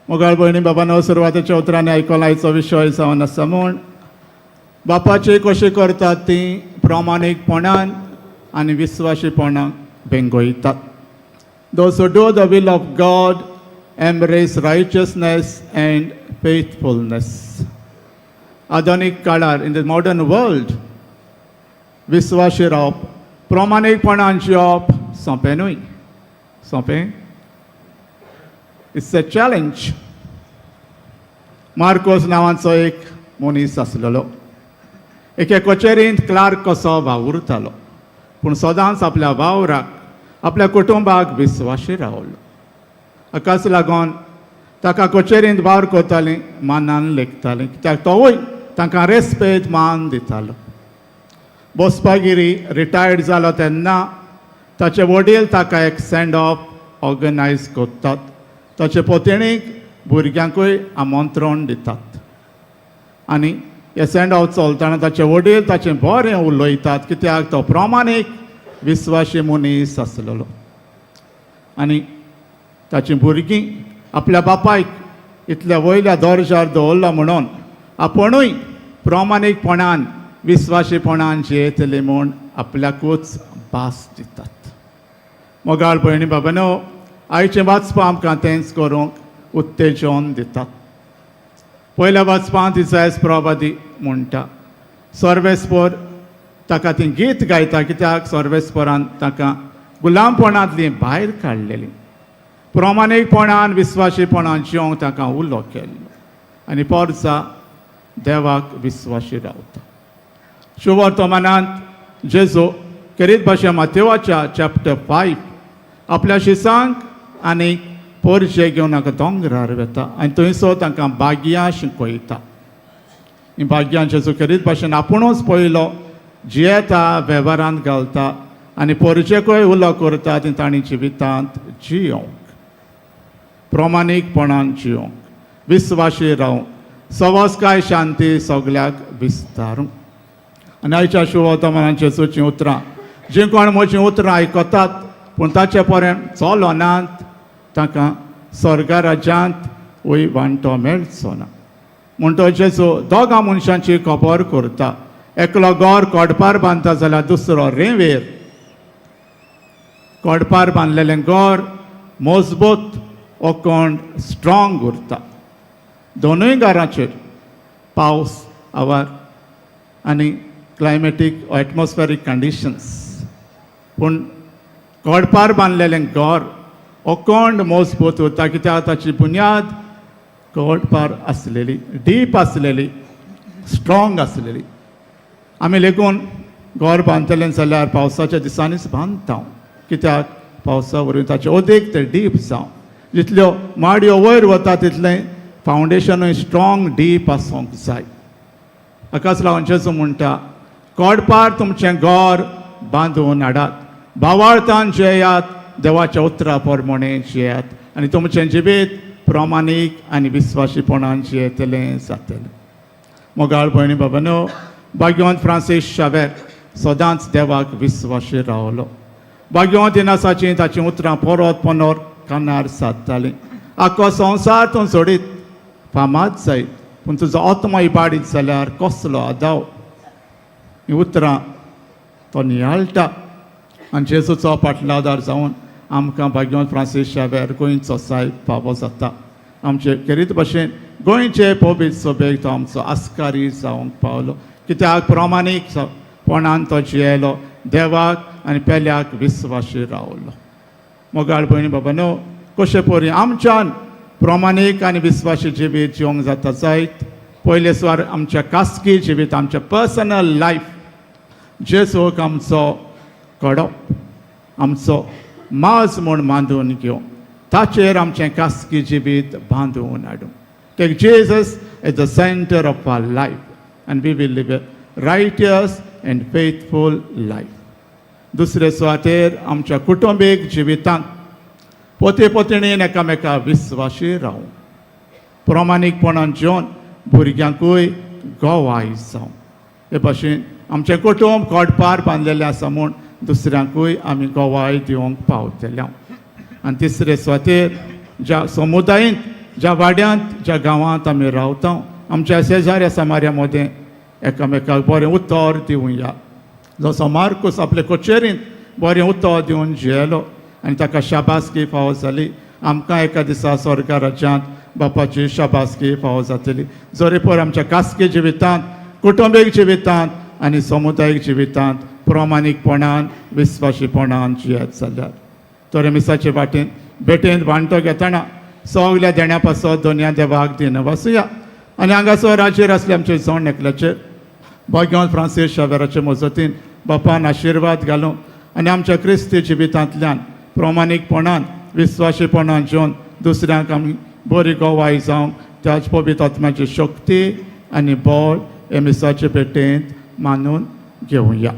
मोगाळ भयणी बाबांनो, सुरवातेच्या उतरांनी आयकला आयचो विशय जावन आसा म्हूण बापाची कशी करतात ती प्रामाणीकपणान आनी विस्वाशीपणान बेंगयतात. Those who do the will of God embrace righteousness and faithfulness. आधुनीक काळार, in the modern world, विस्वाशी रावप, प्रामाणीकपणान जिवप सोंपें न्हय. सोंपें? It's a challenge. Marcos नांवाचो एक मनीस आसलेलो. एके कचेरींत क्लार्क कसो वावुरतालो, पूण सदांच आपल्या वावराक, आपल्या कुटुंबाक विस्वाशी रावलो. हाकाच लागून ताका कचेरींत वावर करतालीं मानान लेखतालीं, कित्याक तोवूय तांकां रेस्पेद, मान दितालो. बोसपागिरी रिटायर्ड जालो तेन्ना ताचे वडील ताका एक सेंड ऑफ ऑर्गनायज करतात. ताचे पोतेणीक, भुरग्यांकूय आमंत्रण दितात आनी हे सेंड ऑफ चलतना ताचे वडील ताचें बरें उलयतात, कित्याक तो प्रामाणीक विस्वाशी मनीस आसलेलो. आनी ताचीं भुरगीं आपल्या बापायक इतल्या वयल्या दर्जार दवरलो म्हणून आपुणूय प्रामाणीकपणान, विस्वाशीपणान जियेतले म्हूण आपल्याकूच भास दितात. मोगाळ भयणी बाबानो, आयचें वाचपा आमकां तेंच करूंक उत्तेजन दितात. पयल्या वाचपांत इसायस प्रवादी म्हणटा, सर्वेस्पोर ताका ती गीत गायता, कित्याक सर्वेस्पोरान ताका गुलामपणांतली भायर काडलेली. प्रामाणीकपणान, विस्वाशीपणान जिवंक ताका उलो केल्लो आनी पोरसा देवाक विस्वाशी रावता. शुवर्तमानांत जेजू खेरीत भाशे मातेवाच्या चॅप्टर 5 आपल्या शिसांक आनी पोरशे घेवन हांगा दोंगरार वेता आनी थंयसर तांकां भाग्यां शिकयता. ही भाग्यां जेजू खेरीत भाशेन आपुणूच पयलो जियेता, वेव्हारांत घालता आनी पोरचेकूय उलो करता ती तांणी जिवितांत जियोंक, प्रामाणीकपणान जियोंक, विस्वाशी रावंक, सवस्काय, शांती सगल्याक विस्तारूंक. आनी आयच्या शुवर्तमानांत जेजूचीं उतरां, जीं कोण म्हजीं उतरां आयकतात पूण ताचे पर्यंत चलोनात, तांकां स्वर्गा राज्यांत वय वांटो मेळचो ना. म्हणटो जेजू दोगां मनशांची खबर करता. एकलो घर कोडपार बांदता जाल्यार दुसरो रेंवेर. कोडपार बांदलेलें घर मजबूत, ओकोंड, स्ट्रॉंग उरता. दोनूय घराचेर पावस आवार आनी क्लायमेटीक एटमॉस्फेरीक कंडिशन्स, पूण कोडपार बांदलेलें घर ओकोंड मजबूत उरता, कित्याक ताची बुन्याद कोडपार आसलेली, डीप आसलेली, स्ट्रॉंग आसलेली. आमी लेगून घर बांदतले जाल्यार पावसाच्या दिसांनीच बांदता, कित्याक पावसा वरवीं ताचें अदीक तें डीप जावं. जितल्यो माडयो वयर वता तितलें फावंडेशनूय स्ट्रॉंग, डीप आसूंक जाय. हाकाच लागून जेजू म्हणटा, कोडपार तुमचें घर बांदून हाडात, भावार्थान जियेयात, देवाच्या उतरा प्रमाणे जियेयात आनी तुमचें जिवीत प्रामाणीक आनी विस्वाशीपणान जियेतलें जातलें. मोगाळ भयणी बाबानो, भाग्यवंत फ्रांसीस शावेर सदांच देवाक विस्वाशी रावलो. भाग्यवंत इनासाचीं ताचीं उतरां परत पनर कानार सादतालीं. आख्खो संवसार तूं सोडीत, फामाद जायत, पूण तुजो आत्मो इबाडीत जाल्यार कसलो आदाव? हीं उतरां तो नियाळटा आनी जेजूचो पाटलादार जावन आमकां भाग्यवंत फ्रांसीस शावेर गोंयचो सायब फावो जाता. आमचे खेरीत भाशेन गोंयचे पवित्र सभेक तो आमचो आस्कारी जावंक पावलो, कित्याक प्रामाणीक पणान तो जियेलो, देवाक आनी पेल्याक विस्वाशी रावलो. मोगाळ भयणी बाबानो, कशे परी आमच्यान प्रामाणीक आनी विस्वाशी जिवीत जिवंक जाता जायत? पयले सुवार आमच्या खासगी जिवीत, आमच्या पर्सनल लायफ, जेजूक आमचो कडप, आमचो माज म्हूण बांदून घेवन ताचेर आमचें खासगी जिवीत बांदून हाडूं. Take Jesus as the center of our life and we will live a righteous and faithful life. दुसरे सुवातेर आमच्या कुटुंबीक जिवितांत पोते पोतेणीन एकामेका विस्वाशी रावूं, प्रामाणीकपणान जिवन भुरग्यांकूय गवाय जावं. हे भाशेन आमचें कुटुंब कोडपार बांदलेलें आसा म्हूण दुसऱ्यांकूय आमी गवाय दिवंक पावतले. आनी तिसरे सुवातेर ज्या समुदायेंत ज्या वाड्यांत, ज्या गांवांत आमी रावता, आमच्या शेजाऱ्या समाऱ्या मदें एकामेकाक बरें उतर दिवया. जसो मार्कूस आपले कचेरींत बरें उतर दिवन जियेलो आनी ताका शाबासकी फावो जाली, आमकां एका दिसा स्वर्गा राज्यांत बापाची शाबासकी फावो जातली. जरी पयर आमच्या खासगी जिवितांत, कुटुंबीक जिवितांत आनी समुदायीक जिवितांत प्रामाणीकपणान, विस्वाशीपणान जियेत जाल्यार. तर मिसाचे वाटेन भेटेंत वांटो घेतना सगल्या देण्या पासत दोनया देवाक दिन वसुया आनी हांगासर राजेर आसले आमचे जण एकल्याचेर भाग्यवंत फ्रांसीस शावेराचे मजतीन बापान आशिर्वाद घालूं आनी आमच्या क्रिस्ती जिवितांतल्यान प्रामाणीकपणान, विस्वाशीपणान जेवन दुसऱ्यांक आमी बरी गवाय जावंक त्याच पवित्र आत्म्याची शक्ती आनी बळ हे मिसाचे भेटेंत मानून घेवया.